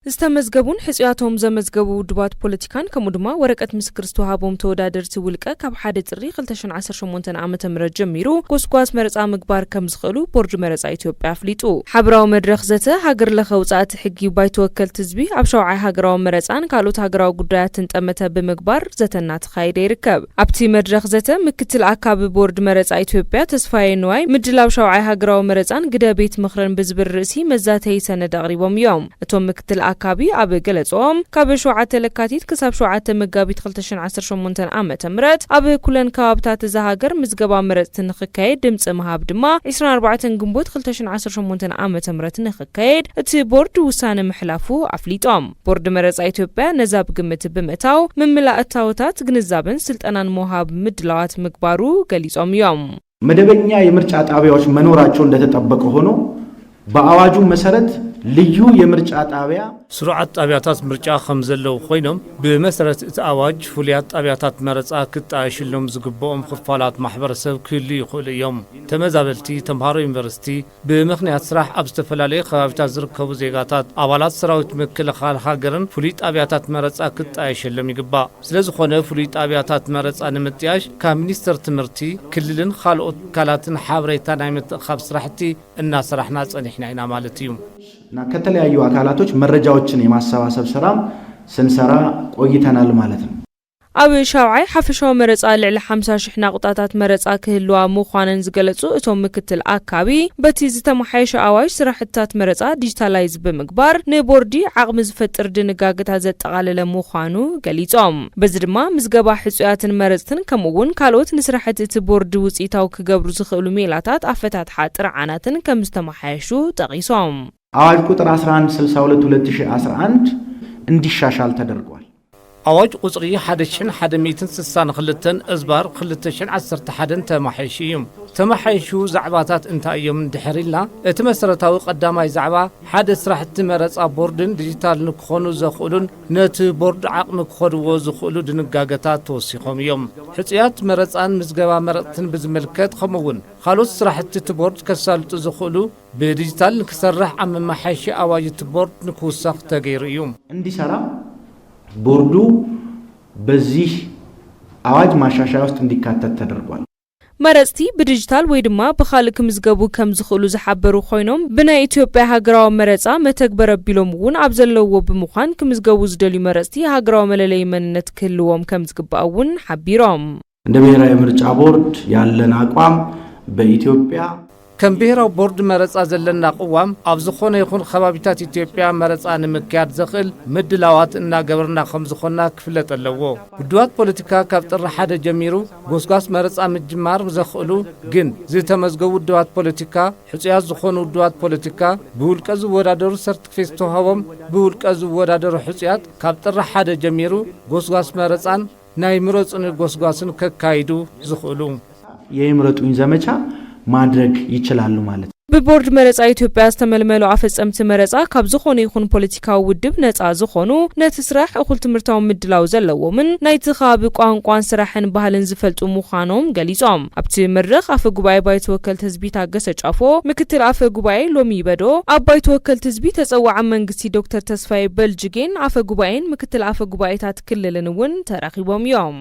ዝተመዝገቡን ሕጽያቶም ዘመዝገቡ ውድባት ፖለቲካን ከምኡ ድማ ወረቀት ምስክር ዝተዋሃቦም ተወዳደርቲ ውልቀ ካብ ሓደ ጥሪ ክልተ ሽሕን ዓሰርተ ሸሞንተን ዓመተ ምህረት ጀሚሩ ጎስጓስ መረጻ ምግባር ከም ዝኽእሉ ቦርድ መረጻ ኢትዮጵያ ኣፍሊጡ። ሓበራዊ መድረኽ ዘተ ሃገር ለኸ ውጻእቲ ሕጊ ባይቶ ወከልቲ ህዝቢ ኣብ ሸውዓይ ሃገራዊ መረጻን ካልኦት ሃገራዊ ጉዳያትን ጠመተ ብምግባር ዘተ እናተኻየደ ይርከብ። ኣብቲ መድረኽ ዘተ ምክትል ኣካቢ ቦርድ መረጻ ኢትዮጵያ ተስፋዬ ንዋይ ምድላው ሸውዓይ ሃገራዊ መረጻን ግደ ቤት ምኽርን ብዝብል ርእሲ መዛተዪ ሰነድ ኣቕሪቦም እዮም። እቶም ምክትል ኣካቢ ኣብ ገለጾም፣ ካብ ሸውዓተ ለካቲት ክሳብ ሸውዓተ መጋቢት ክልተ ሽሕን ዓሰርተ ሸሞንተን ዓመተ ምህረት ኣብ ኩለን ከባብታት እዛ ሃገር ምዝገባ መረጽቲ ንኽካየድ ድምጺ ምሃብ ድማ ዕስራን ኣርባዕተን ግንቦት ክልተ ሽሕን ዓሰርተ ሸሞንተን ዓመተ ምህረት ንኽካየድ እቲ ቦርድ ውሳነ ምሕላፉ ኣፍሊጦም። ቦርድ መረጻ ኢትዮጵያ ነዛ ብግምት ብምእታው፣ ምምላእ እታወታት፣ ግንዛበን ስልጠናን ምውሃብ ምድላዋት ምግባሩ ገሊጾም እዮም። መደበኛ የምርጫ ጣቢያዎች መኖራቸው እንደተጠበቀ ሆኖ፣ በአዋጁ መሰረት ልዩ የምርጫ ጣቢያ ስሩዓት ጣቢያታት ምርጫ ከም ዘለዉ ኮይኖም፣ ብመሰረት እቲ ኣዋጅ ፍሉያት ጣቢያታት መረጻ ክጣየሽሎም ዝግብኦም ክፋላት ማሕበረሰብ ክህልዩ ይኽእሉ እዮም። ተመዛበልቲ፣ ተምሃሮ ዩኒቨርሲቲ፣ ብምኽንያት ስራሕ ኣብ ዝተፈላለዩ ከባቢታት ዝርከቡ ዜጋታት፣ ኣባላት ሰራዊት ምክልኻል ሃገርን ፍሉይ ጣቢያታት መረጻ ክጣየሸሎም ይግባእ። ስለዝኾነ ፍሉይ ጣቢያታት መረጻ ንምጥያሽ ካብ ሚኒስቴር ትምህርቲ ክልልን ካልኦት ትካላትን ሓበሬታ ናይ ምትእኻብ ስራሕቲ እናሰራሕና ጸኒሕና ኢና ማለት እዩ። እና ከተለያዩ አካላቶች መረጃዎችን የማሰባሰብ ስራም ስንሰራ ቆይተናል ማለት ነው። ኣብ ሻውዓይ ሓፈሻዊ መረጻ ልዕሊ ሓምሳ ሽሕ ናቑጣታት መረጻ ክህልዋ ምዃነን ዝገለጹ እቶም ምክትል ኣካቢ፣ በቲ ዝተመሓየሸ ኣዋጅ ስራሕትታት መረጻ ዲጂታላይዝ ብምግባር ንቦርዲ ዓቕሚ ዝፈጥር ድንጋገታት ዘጠቓለለ ምዃኑ ገሊጾም። በዚ ድማ ምዝገባ ሕጹያትን መረጽትን ከምኡ እውን ካልኦት ንስራሕቲ እቲ ቦርዲ ውጽኢታዊ ክገብሩ ዝኽእሉ ሜላታት ኣፈታትሓ ጥርዓናትን ከም ዝተመሓየሹ ጠቒሶም። አዋጅ ቁጥር አስራ አንድ ስልሳ ሁለት ሁለት ሺህ አስራ አንድ እንዲሻሻል ተደርጓል። ኣዋጅ ቁጽሪ ሓደ ሽሕን ሓደ ሚእትን ስሳን ክልተን እዝባር ክልተ ሽሕን ዓሰርተ ሓደን ተማሓይሹ እዩ። ተማሓይሹ ዛዕባታት እንታይ እዮም እንድሕር ኢልና፣ እቲ መሰረታዊ ቀዳማይ ዛዕባ ሓደ ስራሕቲ መረጻ ቦርድን ዲጂታል ንክኾኑ ዘኽእሉን ነቲ ቦርድ ዓቕሚ ክኸድዎ ዝኽእሉ ድንጋገታት ተወሲኾም እዮም። ሕጹያት መረጻን ምዝገባ መረጽትን ብዝምልከት ከምኡ እውን ካልኦት ስራሕቲ እቲ ቦርድ ከሳልጡ ዝኽእሉ ብዲጂታል ንክሰርሕ ኣብ መመሓየሺ ኣዋጅ እቲ ቦርድ ንክውሰኽ ተገይሩ እዩ። እንዲሰራ ቦርዱ በዚህ አዋጅ ማሻሻያ ውስጥ እንዲካተት ተደርጓል። መረጽቲ ብዲጂታል ወይ ድማ ብኻልእ ክምዝገቡ ከም ዝኽእሉ ዝሓበሩ ኮይኖም፣ ብናይ ኢትዮጵያ ሃገራዊ መረጻ መተግበር ኣቢሎም እውን ኣብ ዘለውዎ ብምዃን ክምዝገቡ ዝደልዩ መረጽቲ ሃገራዊ መለለዪ መንነት ክህልዎም ከም ዝግባእ እውን ሓቢሮም። እንደ ብሔራዊ ምርጫ ቦርድ ያለን አቋም በኢትዮጵያ ከም ብሔራዊ ቦርድ መረጻ ዘለና ቅዋም ኣብ ዝኾነ ይኹን ከባቢታት ኢትዮጵያ መረጻ ንምክያድ ዘኽእል ምድላዋት እናገበርና ከም ዝኾንና ክፍለጥ ኣለዎ። ውድባት ፖለቲካ ካብ ጥሪ ሓደ ጀሚሩ ጎስጓስ መረጻ ምጅማር ዘኽእሉ ግን ዝተመዝገቡ ውድባት ፖለቲካ፣ ሕጹያት ዝኾኑ ውድባት ፖለቲካ፣ ብውልቀ ዝወዳደሩ ሰርቲፊኬት ዝተውሃቦም ብውልቀ ዝወዳደሩ ሕጹያት ካብ ጥሪ ሓደ ጀሚሩ ጎስጓስ መረጻን ናይ ምረጹኒ ጎስጓስን ከካይዱ ዝኽእሉ። የምረጡኝ ዘመቻ ማድረግ ይችላሉ ማለት ነው። ብቦርድ መረጻ ኢትዮጵያ ዝተመልመሉ ኣፈጸምቲ መረጻ ካብ ዝኾነ ይኹን ፖለቲካዊ ውድብ ነጻ ዝኾኑ፣ ነቲ ስራሕ እኹል ትምህርታዊ ምድላው ዘለዎምን ናይቲ ከባቢ ቋንቋን ስራሕን ባህልን ዝፈልጡ ምዃኖም ገሊጾም። ኣብቲ መድረኽ ኣፈ ጉባኤ ባይቶ ወከልቲ ህዝቢ ታገሰ ጫፎ፣ ምክትል ኣፈ ጉባኤ ሎሚ በዶ፣ ኣብ ባይቶ ወከልቲ ህዝቢ ተጸዋዒ መንግስቲ ዶክተር ተስፋዬ በልጅጌን ኣፈ ጉባኤን ምክትል ኣፈ ጉባኤታት ክልልን እውን ተረኺቦም እዮም።